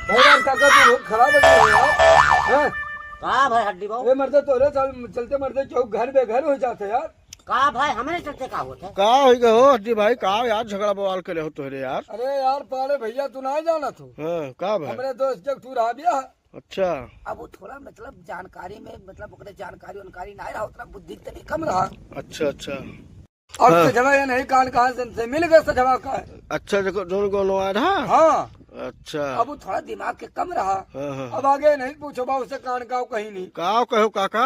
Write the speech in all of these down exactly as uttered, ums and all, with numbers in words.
भाई यार, काका, तू बहुत खराब है यार। हैं? का भाई हड्डी बाबू? अरे मर्दे, तोरे चल-, चलते मर्दे क्यों घर बेघर हो जाते यार? का भाई, हमरे चलते का होत है? का होई गए हो हड्डी भाई, का यार झगड़ा बवाल करे हो तोहरे यार? अरे यार, पाड़े भैया, तू ना जाना तू। हाँ, का भाई? हमरे दोस्त के तू रहा बिया। अच्छा। अब वो थोड़ा, मतलब, जानकारी में, मतलब, ओकरे जानकारी उनकारी ना रहा, उतना बुद्धि तनी कम रहा। अच्छा, अच्छा। और हाँ। सजवा ये नहीं कान कहाँ से, से मिल गए सजवा का। अच्छा, देखो, दोनों को नवा रहा? हाँ। अच्छा। अब वो थोड़ा दिमाग के कम रहा। हाँ, हाँ। अब आगे नहीं पूछो बा, उससे कान काव कहीं नहीं। काव कहो काका?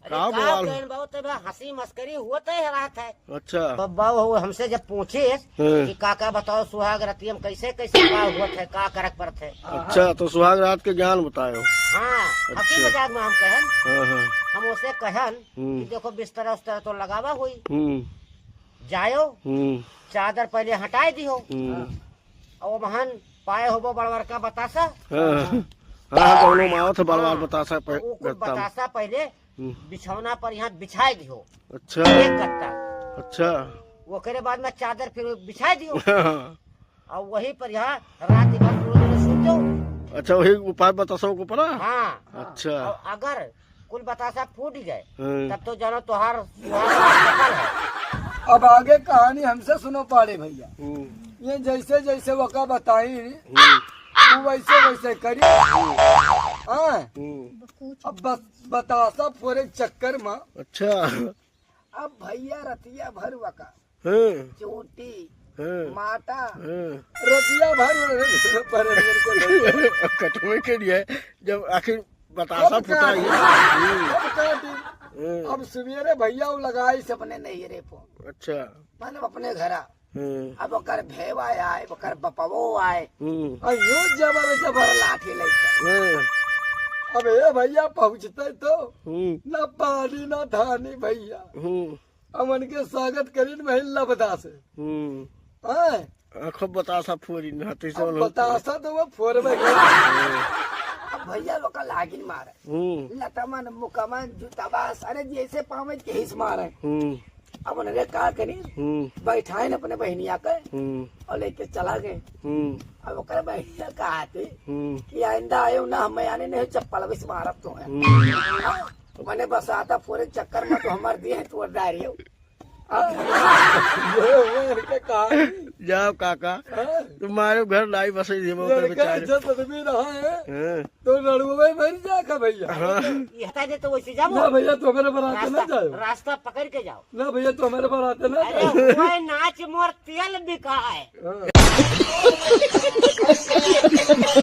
अरे काव का बवाल हो? कहन बा, तो बा हंसी मस्करी होत है रहत है। अच्छा। बब्बा वो हमसे जब पूछे हाँ। कि काका बताओ सुहाग रतिया में कैसे कैसे का होत है, का करक पड़त है। अच्छा, तो सुहाग रात के ज्ञान बतायो। हाँ, हंसी अच्छा। मजाक में हम कहन। हाँ, हाँ। हम उसे कहन हम्म। कि देखो बिस्तरा उस्तरा तो लगावा हुई। हम्म। जायो, हम्म। चादर पहले हटाए दियो। हम्म। और वहन पाए होबो बड़वर का बतासा। हाँ, हाँ, हाँ, दोनों में आवत है बड़वर हाँ, बतासा पे तो वो कुल गत्ता में। बतासा पहले हम्म। बिछौना पर यहाँ बिछाए दियो। अच्छा। एक गत्ता। अच्छा। ओकरे बाद में चादर फिर बिछाए दियो। हाँ। और वहीं पर यहाँ रात भर पूरे दिन सूत जाओ। अच्छा, वही उपाय बतासा के ऊपर? हाँ। अच्छा। और अगर कुल बतासा फूट गए, हाँ। तब तो जानो तोहार सुहाग रात सफल है। अब आगे कहानी हमसे सुनो पाड़े भैया। हम्म। ये जैसे जैसे वका बताई, हम्म। वो वैसे वैसे करी। हाँ। हम्म। अब बस बतासा फोरे के चक्कर में। अच्छा। अब भैया रतिया भर वका हाँ। चोटी, हाँ। माटा, हाँ। रतिया भर में पर कटवे के लिए जब आखिर बतासा अब फुटा काटी, ही। अब काटी। हाँ। अब सवेरे भैया वो लगाई से अपने नैहरे पर। अच्छा। मतलब अपने घरा। हाँ। अब ओकर भेवा आए, ओकर बपवो आए। हम्म। और यूं जबर जबर लाठी लेके। हाँ। अब ए भैया पहुँचते तो हम्म। ना पानी ना धानी भैया। हम्म। अब उनके स्वागत करिन वही लबदा से। हम्म। हाँ। आ, खूब बतासा फोरी न हती से अब उन बतासा तो वो फोरबे करे। अब भैया लोग का लागिन मारे। हम्म। लटमन, मुकमन, जूताबास, अरे जैसे पावे के हिस मारे। हम्म। अब उनके का करी? हम्म। बैठाइन अपने बहिनिया के हम्म। और लेके चला गए। हम्म। अब ओकर बहिनिया कहती हम्म। कि आइंदा आयो ना, हम आने नहीं, चप्पल भी से मारब तो है। हम्म। मने बसाता फोरे चक्कर में तो हमार दिए हैं तोड़ डारियो। ये हुआ इनके कहानी। जाओ काका, हाँ। तुम्हारे घर लाई बसे जीवो ये कर इनका बेचारे। इज्जत आदमी रहा है। हाँ। तो लड़ुआ भाई मर जा का भैया। हाँ। ये हटा दे तो वैसे जाओ। ना भैया, तो हमारे बरात ना रास्ता, जाओ। रास्ता पकड़ के जाओ। ना भैया, तो हमारे बरात ना अरे जाओ। हुआ नाच मोर तेल बिका है। हाँ।